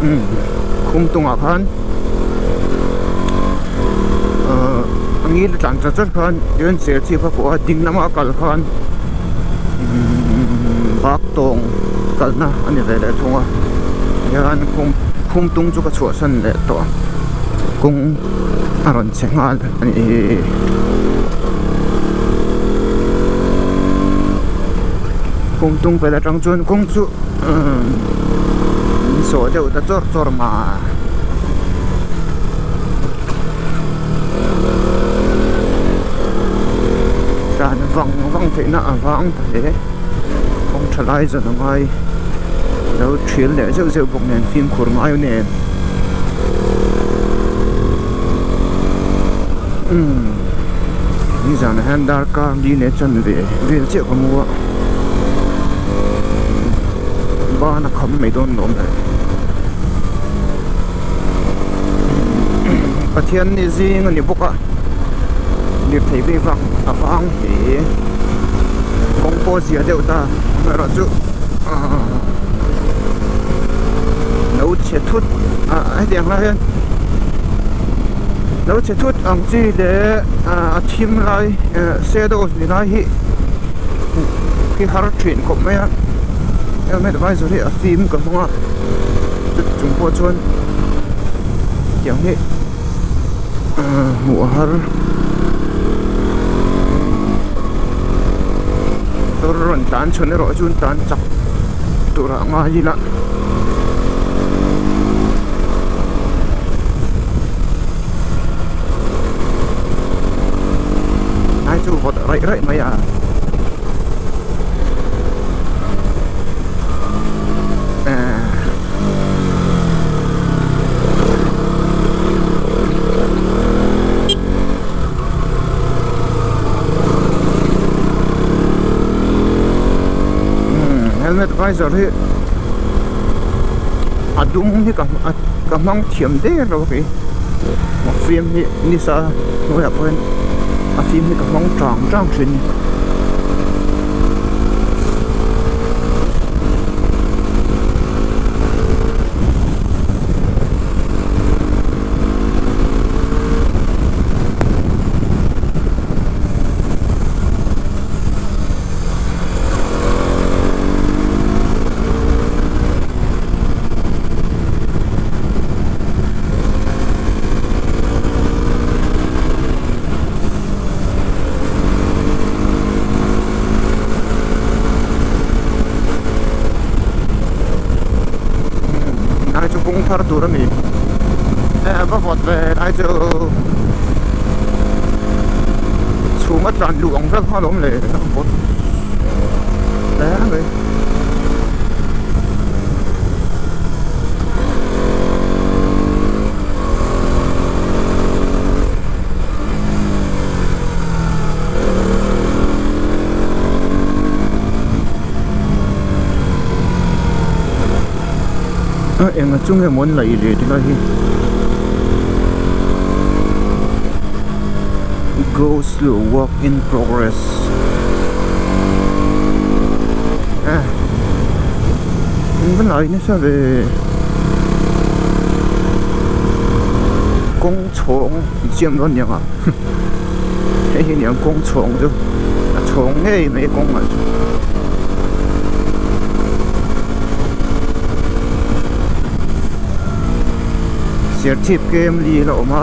Umm khumtungah khan ahh a ngil a tlan char char khan tichuan serchhip a pawh a ding lama a kal khan umm bak tawng kalna a ni ve leh thung a tihian khum khumtung chu ka chhuahsan leh tawh a kawng a rawn che nghal a ni. Khumtung pel atang chuan kawng chu min sawh deuh ta chawr chawr ma. Tlan vang vang theihna a vang ta hle. Kawng tha lai zawn a ngai lo thial leh zeuh zeuh bawk nen fimkhur ngai nen. Umm nizanah hian darkar li leh chanve vel chiah ka mu a. Ban a kham mai dawn lawm le. Pathian ni zing a ni bawk a lirthei vei vak a vang hle kawng pawh a zia deuh ta amaherawh chu lo chhe thut a hetiang lai hian lo chhe thut ang chi leh a thim lai shadows ni lai hi. Khi har thin khawp mai a helmet visor hi a fim ka hmang a chuti chung pawh chuan tiang hi hmuh a har motor rawn tlan chhun erawh chuan tlan chak tur ah ngai ila. Nai chu vawt raih raih mai a. Helmet visor hi a dum hi ka ka hmang thiam der lo a kei a fim hi nisa hnuaiah pawh hian a fim hi ka hmang tang tang thin a ni. Nai chu kawng thar tur a ni e va vawt ve nai chu chhum a tlan luh ang vel kha a lo awm leh vawt hle mai. A enga chu nge maw an laih leh ti lai hi go slow work in progress a eng va lai nasa ve kawng chhawng insiam dawn aniang a hei hi aniang kawng chhawng chu a chhawng ngei mai kawng ah chuan. Serchhip kemli a la awm a.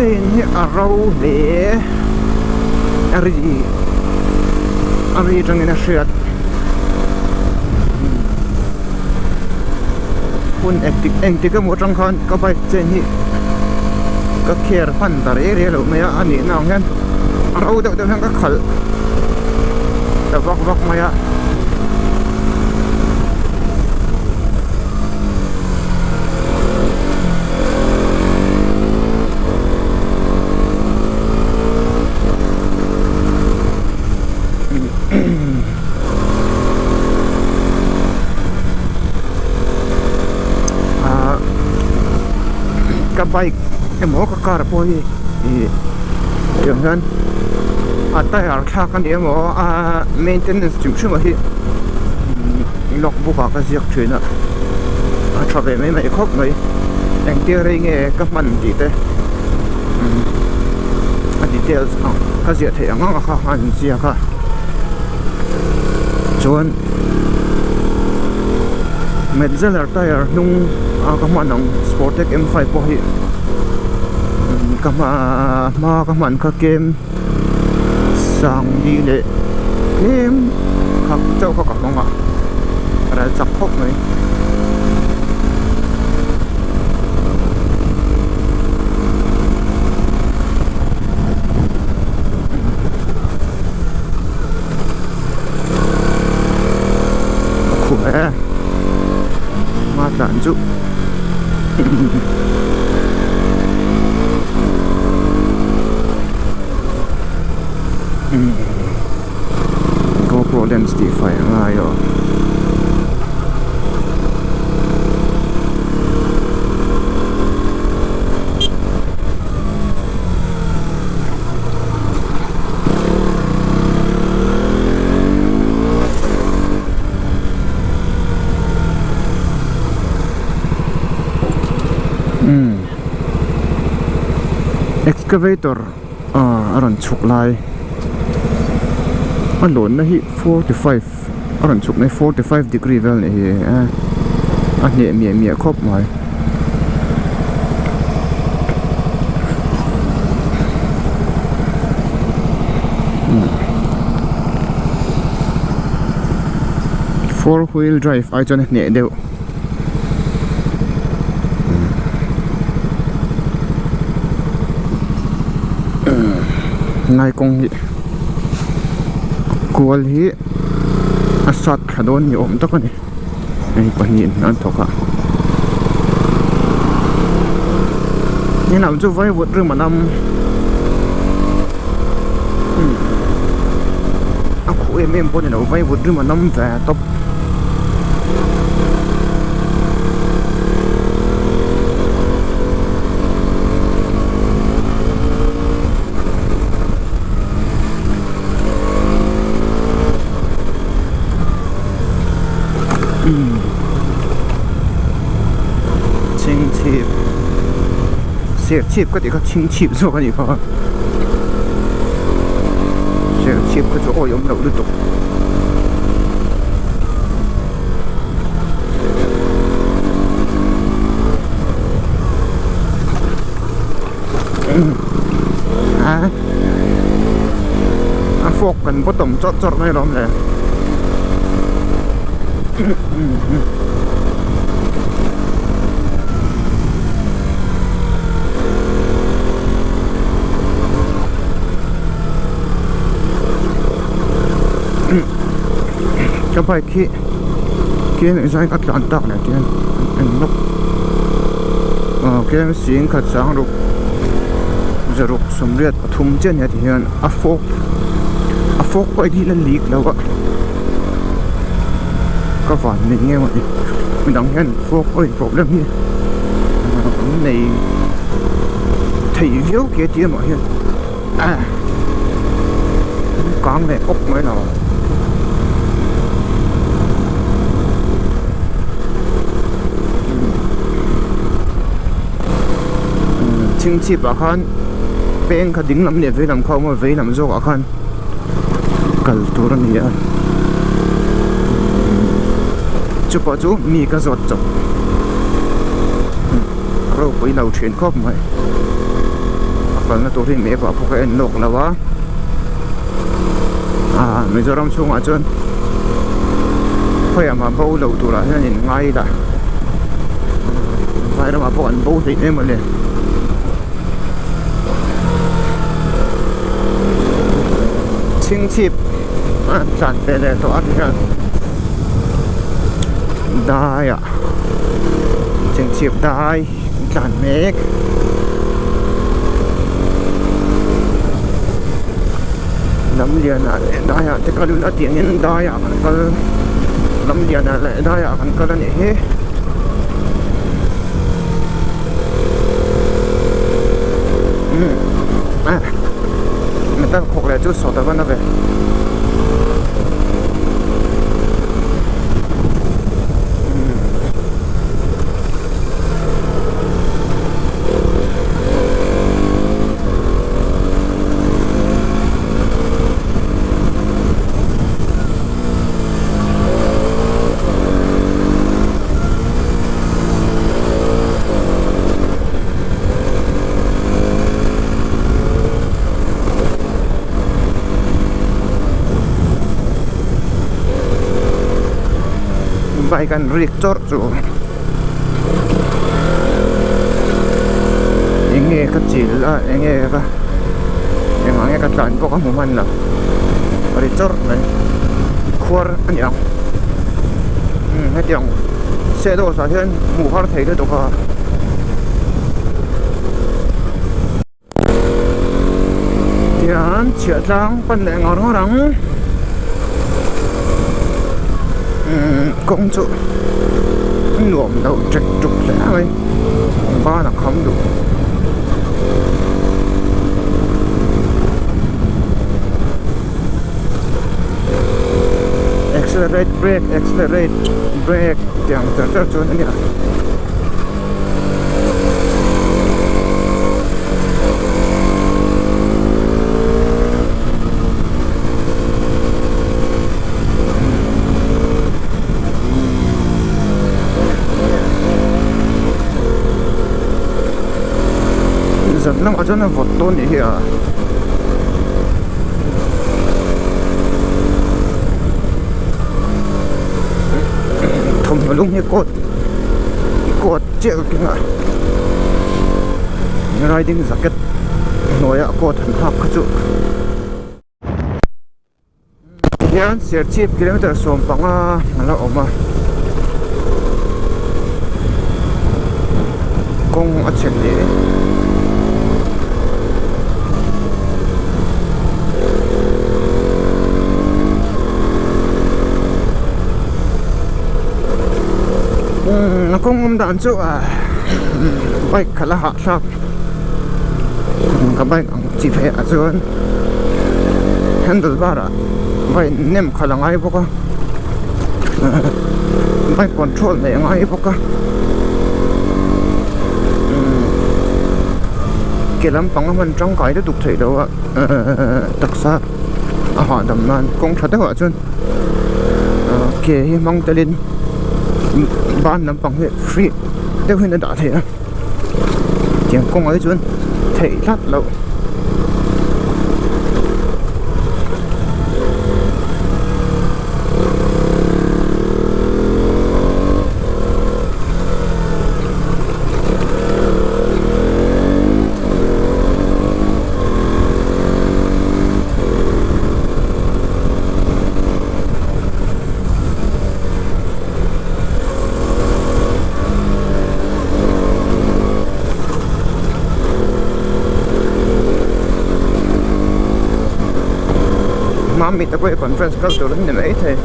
Chain hi a ro hle a ri a ri atangin a hriat hun engtik engtik emaw atang khan ka bike chain hi ka care hman ta rei rei lo mai a a nihna ang hian a ro deuh deuh hian ka khalh ta vak vak mai a. Ka bike emaw ka car pawh hi ih tiang hian a tyre thlak a ni emaw a maintenance hrim hrim ah hi log book ah ka ziak thin a. A tha ve mai mai khawp mai engtia rei nge ka hman tih te a details ang ka ziah theih ang ang a kha a inziak a chuan Metzeler tyre hnung a ka hman ang Sportec M five pawh hi ka hma hma ka hman kha kem sang li leh tlem khak chauh kha ka hmang a ral chak khawp mai. A khuh e hma tlan chu. GoPro lens tih fai a ngai aw. Excavator a rawn chhuk lai a lawnna hi 45 a rawn chhuk na hi 45 degree vel a nih hi a hneh miah miah khawp mai. Four wheel drive ai chuan a hneh deuh. Ngai kawng hi kual hi a sat thla dawn ni awm tak a ni hei pahnihin an thawk a helam chu vaivut rim a nam a khuh em em pawh a ni lo vaivut rim a nam ve tawp. Chhingchhip Serchhip ka tih kha chhingchhip zawk a nih kha Serchhip kha chu awih awm loh lutuk. A fork kan bottom chawrh chawrh mai alawm le. Ka bike hi keng zai a tlan tak leh tihian an en lawk aw keng sing khat sang ruk zaruk sawmriat pathum chiah ania tihian a fork a fork pawh hi la leak lo a ka van nei nge mawni midang hian fork oil problem hi an nei thei viau ke tih amah hian. Kang leh awk mai lo. Chhingchhip ah khan peng kha ding lam leh vei lam kha a awm a vei lam zawk ah khan kal tur a ni a chupah chu mi ka zawt chawp ropui lo thin khawp mai. kalna tur hi map ah pawh ka en lawk lo a ah Mizoram chhungah chuan khawiah mah bo loh turah hian in ngai ila vai ramah pawh an bo hleih em mawle. Chhingchhip a tlan ve leh tawh a tikhian daiah chhingchhip dai an tlan mek. Lamlianah leh daiah te kal ila tiangin daiah kan kal Lamlianah leh daiah kan kal a nih hi. Metal khawk leh chu sawt a va na ve. Bike an rik chawrh chu enge ka chil a enge ka engah nge ka tlan pawh ka hmu hman lo a ri chawrh mai khuar a ni ang hetiang shadows ah hian hmuh har thei lutuk a. Tihian chhiah tlang pan leh ngawr ngawr ang umm kawng chu a nuam lo ṭek ṭuk hle mai ban a kham duh. Accelerate brake accelerate brake tiang char char chuan a nia. Zan lamah chuan a vawt dawn nih hi a. Thawmhnaw lum hi coat coat chiah ka keng a riding jacket hnuaiah coat han hak kha chu tihian Serchhip kilometer 15 a la awm a kawng a chhe hle. A kawng awm dan chu ah bike khalh a hahthlak ka bike ang chi phei ah chuan handle bar ah bike nem khalh a ngai bawk a bike control neih a ngai bawk a ke lampang a hman tangkai lutuk theih loh a taksa a hahdam nan kawng tha deuhah chuan ke hi hmang telin ban lampang hi free deuh hian a dah theih a tiang kawngah hi chuan theih tlat loh. Mami te pawh hi conference kal tur an ni maithei.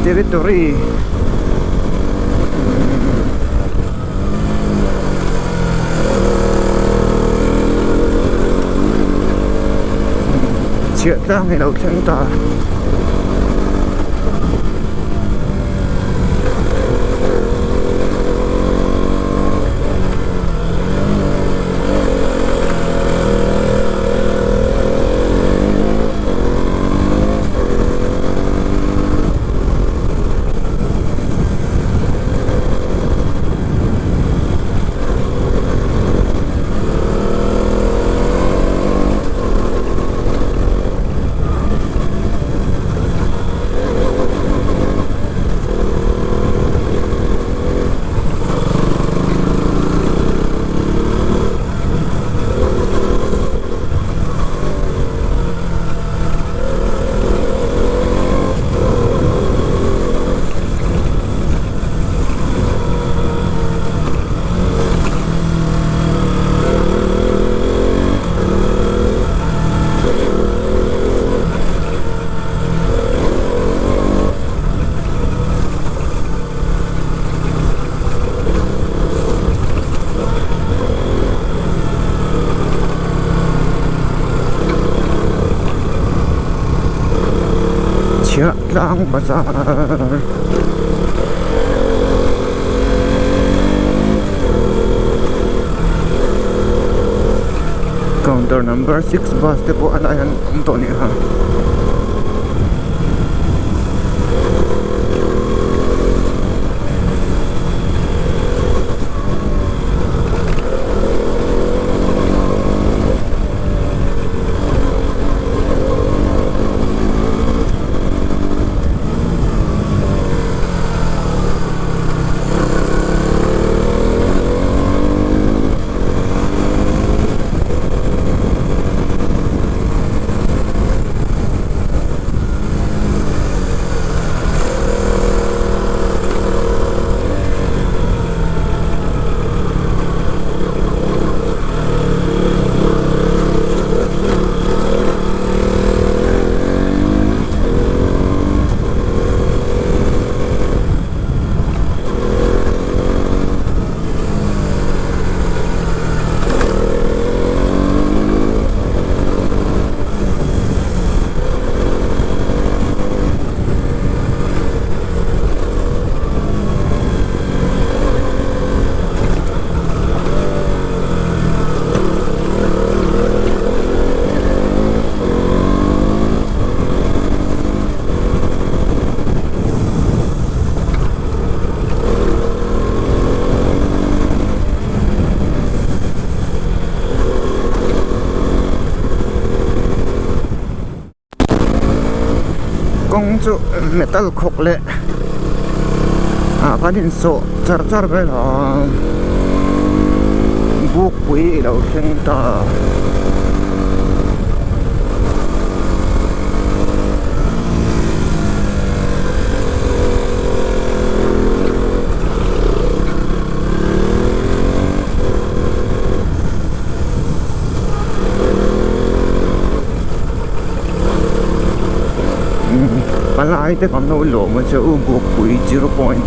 Territory chhiah tlang hi lo thleng ta. Chhiah tlang bazar. Counter number 6 bus te pawh a lai hian awm tawh nih kha. Kawng chu metal khawk leh ah kan insawh char char vel a bukpui i lo thleng ta. Palai te kan lo lawm a che u Bukpui zero point.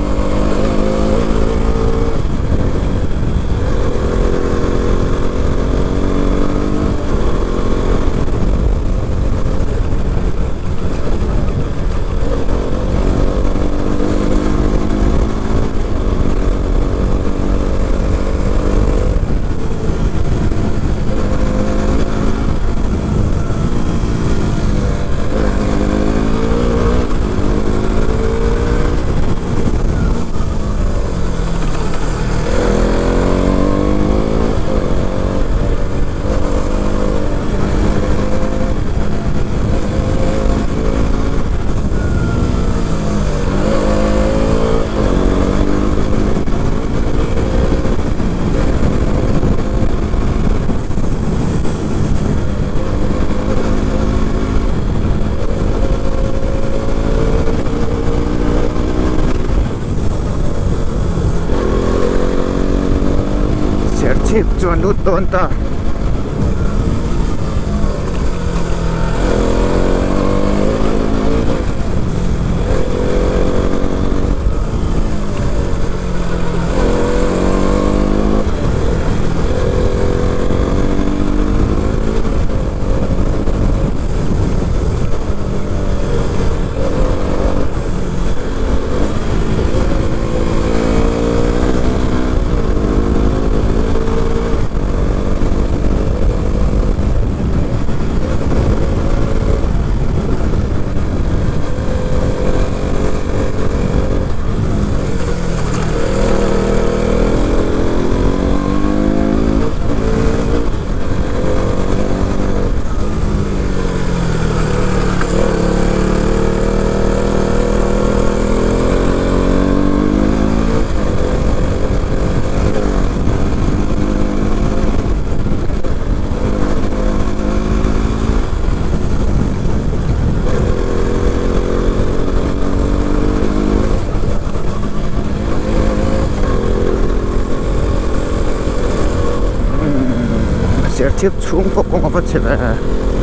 Serchhip chuan lut dawn ta. Serchhip chhung pawh kawng a va chhe ve.